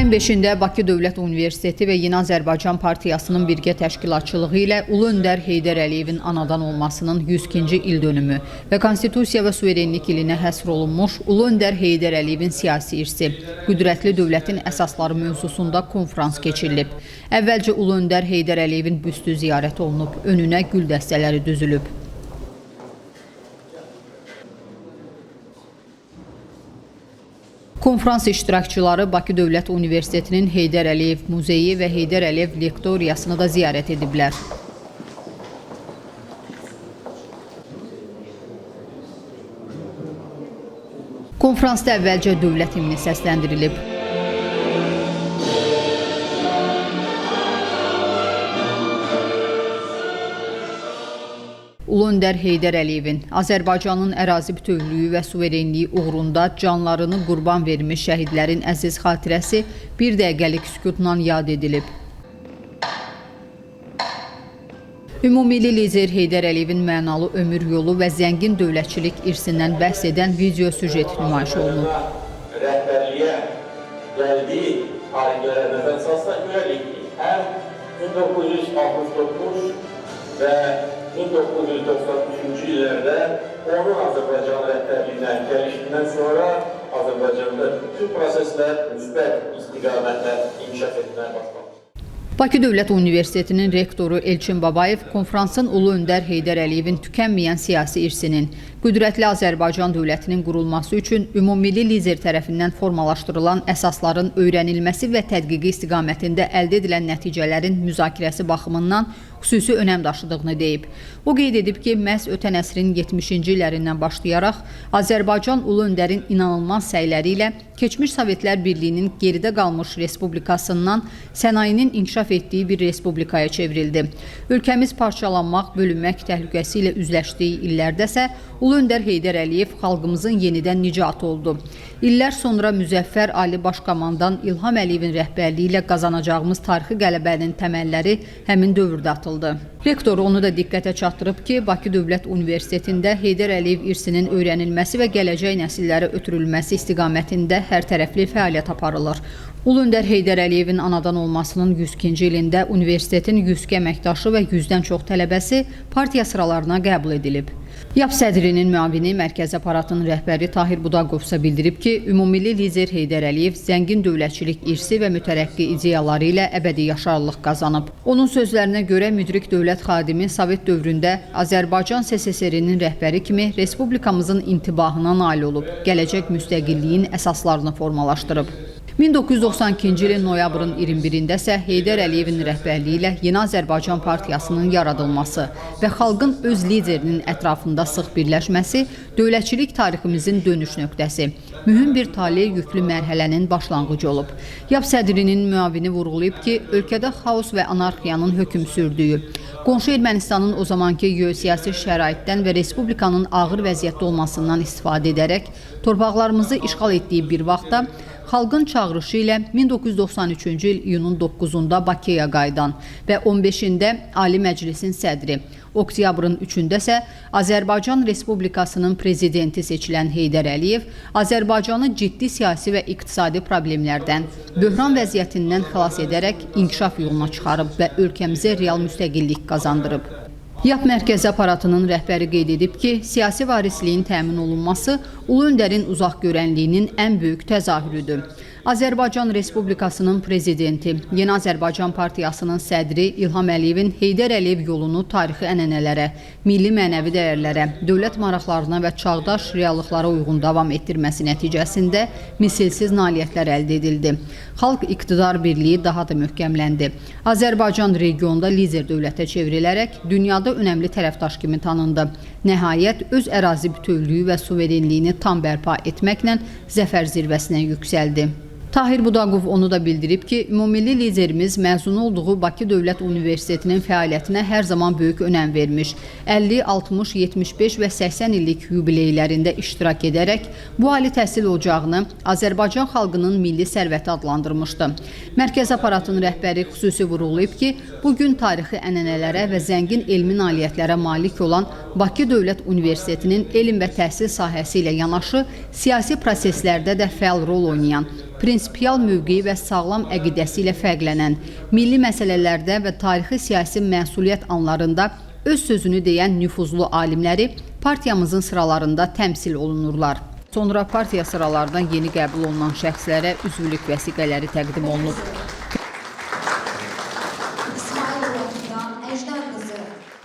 Mayın 5-də Bakı Dövlət Universiteti və Yeni Azərbaycan Partiyasının birgə təşkilatçılığı ilə Ulu Öndər Heydər Əliyevin anadan olmasının 102-ci il dönümü və Konstitusiya və suverenlik ilinə həsr olunmuş Ulu Öndər Heydər Əliyevin siyasi irsi, qüdrətli dövlətin əsasları mövzusunda konfrans keçirilib. Əvvəlcə Ulu Öndər Heydər Əliyevin büstü ziyarət olunub, önünə gül dəstələri düzülüb. Konfrans iştirakçıları Bakı Dövlət Universitetinin Heydər Əliyev Muzeyi və Heydər Əliyev Lektoriyasını da ziyarət ediblər. Konfransda əvvəlcə dövlət himni səsləndirilib. Ulu Öndər Heydər Əliyevin Azərbaycanın ərazi bütövlüyü və suverenliyi uğrunda canlarını qurban vermiş şəhidlərin əziz xatirəsi bir dəqiqəlik sükutla yad edilib. Ümummilli lider Heydər Əliyevin mənalı ömür yolu və zəngin dövlətçilik irsindən bəhs edən video süjet nümayiş olunub. Rəhbərliyə gəldiyi tarixlərə nəzər salsaq görərik ki, həm 1969 və 1993-cü illərdə onun Azərbaycan rəhbərliyinə gəlişindən sonra Azərbaycanda bütün proseslər müsbət istiqamətlə inkişaf etməyə başladı. Bakı Dövlət Universitetinin rektoru Elçin Babayev konfransın Ulu Öndər Heydər Əliyevin tükənməyən siyasi irsinin, qüdrətli Azərbaycan dövlətinin qurulması üçün ümummilli lider tərəfindən formalaşdırılan əsasların öyrənilməsi və tədqiqi istiqamətində əldə edilən nəticələrin müzakirəsi baxımından xüsusi önəm daşıdığını deyib. O qeyd edib ki, məhz ötən əsrin 70-ci illərindən başlayaraq Azərbaycan Ulu Öndərin inanılmaz səyləri ilə keçmiş Sovetlər Birliyinin geridə qalmış respublikasından sənayinin inkişaf etdiyi bir respublikaya çevrildi. Ölkəmiz parçalanmaq, bölünmək təhlükəsi ilə üzləşdiyi illərdə isə Ulu Öndər Heydər Əliyev xalqımızın yenidən nicatı oldu. İllər sonra müzəffər Ali Baş Komandan İlham Əliyevin rəhbərliyi ilə qazanacağımız tarixi qələbənin təməlləri həmin dövrdə atıldı. Rektor onu da diqqətə çatdırıb ki, Bakı Dövlət Universitetində Heydər Əliyev irsinin öyrənilməsi və gələcək nəsillərə ötürülməsi istiqamətində hərtərəfli fəaliyyət aparılır. Ulu Öndər Heydər Əliyevin anadan olmasının 102-ci ilində universitetin 102 əməkdaşı və 100-dən çox tələbəsi partiya sıralarına qəbul edilib. YAP sədrinin müavini Mərkəzi Aparatının rəhbəri Tahir Budaqov isə bildirib ki, ümummilli lider Heydər Əliyev zəngin dövlətçilik irsi və mütərəqqi ideyaları ilə əbədi yaşarlıq qazanıb. Onun sözlərinə görə müdrik dövlət xadimi Sovet dövründə Azərbaycan SSR-nin rəhbəri kimi respublikamızın intibahına nail olub, gələcək müstəqilliyin əsaslarını formalaşdırıb. 1992-ci ilin noyabrın 21-də isə Heydər Əliyevin rəhbərliyi ilə Yeni Azərbaycan Partiyasının yaradılması və xalqın öz liderinin ətrafında sıx birləşməsi dövlətçilik tariximizin dönüş nöqtəsi, mühüm bir tale yüklü mərhələnin başlanğıcı olub. YAP sədrinin müavini vurğulayıb ki, ölkədə xaos və anarxiyanın hökm sürdüyü, qonşu Ermənistanın o zamanki geosiyasi şəraitdən və respublikanın ağır vəziyyətdə olmasından istifadə edərək torpaqlarımızı işğal etdiyi bir vaxtda xalqın çağırışı ilə 1993-cü il iyunun 9-da Bakıya qayıdan və 15-də Ali Məclisin sədri, oktyabrın 3-də isə Azərbaycan Respublikasının prezidenti seçilən Heydər Əliyev Azərbaycanı ciddi siyasi və iqtisadi problemlərdən, böhran vəziyyətindən xilas edərək inkişaf yoluna çıxarıb və ölkəmizə real müstəqillik qazandırıb. YAP Mərkəzi Aparatının rəhbəri qeyd edib ki, siyasi varisliyin təmin olunması Ulu Öndərin uzaqgörənliyinin ən böyük təzahürüdür. Azərbaycan Respublikasının prezidenti, Yeni Azərbaycan Partiyasının sədri İlham Əliyevin Heydər Əliyev yolunu tarixi ənənələrə, milli mənəvi dəyərlərə, dövlət maraqlarına və çağdaş reallıqlara uyğun davam etdirməsi nəticəsində misilsiz nailiyyətlər əldə edildi. Xalq iqtidar birliyi daha da möhkəmləndi. Azərbaycan regionda lider dövlətə çevrilərək dünyada önəmli tərəfdaş kimi tanındı. Nəhayət, öz ərazi bütövlüyü və suverenliyini tam bərpa etməklə zəfər zirvəsinə yüksəldi. Tahir Budaqov onu da bildirib ki, ümummilli liderimiz məzun olduğu Bakı Dövlət Universitetinin fəaliyyətinə hər zaman böyük önəm vermiş. 50, 60, 75 və 80 illik yubileylərində iştirak edərək bu ali təhsil ocağını Azərbaycan xalqının milli sərvəti adlandırmışdı. Mərkəz aparatının rəhbəri xüsusi vurğulayıb ki, bugün tarixi ənənələrə və zəngin elmi nailiyyətlərə malik olan Bakı Dövlət Universitetinin elm və təhsil sahəsi ilə yanaşı siyasi proseslərdə də fəal rol oynayan prinsipial mövqeyi və sağlam əqidəsi ilə fərqlənən, milli məsələlərdə və tarixi siyasi məsuliyyət anlarında öz sözünü deyən nüfuzlu alimləri partiyamızın sıralarında təmsil olunurlar. Sonra partiya sıralarına yeni qəbul olunan şəxslərə üzvlük vəsiqələri təqdim olunub.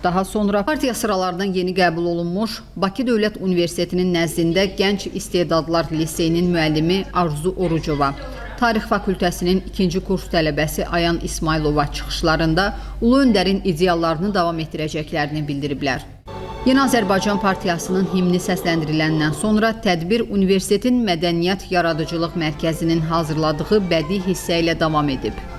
Daha sonra partiya sıralarına yeni qəbul olunmuş Bakı Dövlət Universitetinin nəzdində Gənc İstedadlar Liseyinin müəllimi Arzu Orucova, Tarix fakültəsinin 2-ci kurs tələbəsi Ayan İsmayılova çıxışlarında Ulu Öndərin ideallarını davam etdirəcəklərini bildiriblər. Yeni Azərbaycan Partiyasının himni səsləndiriləndən sonra tədbir universitetin Mədəniyyət Yaradıcılıq Mərkəzinin hazırladığı bədii hissə ilə davam edib.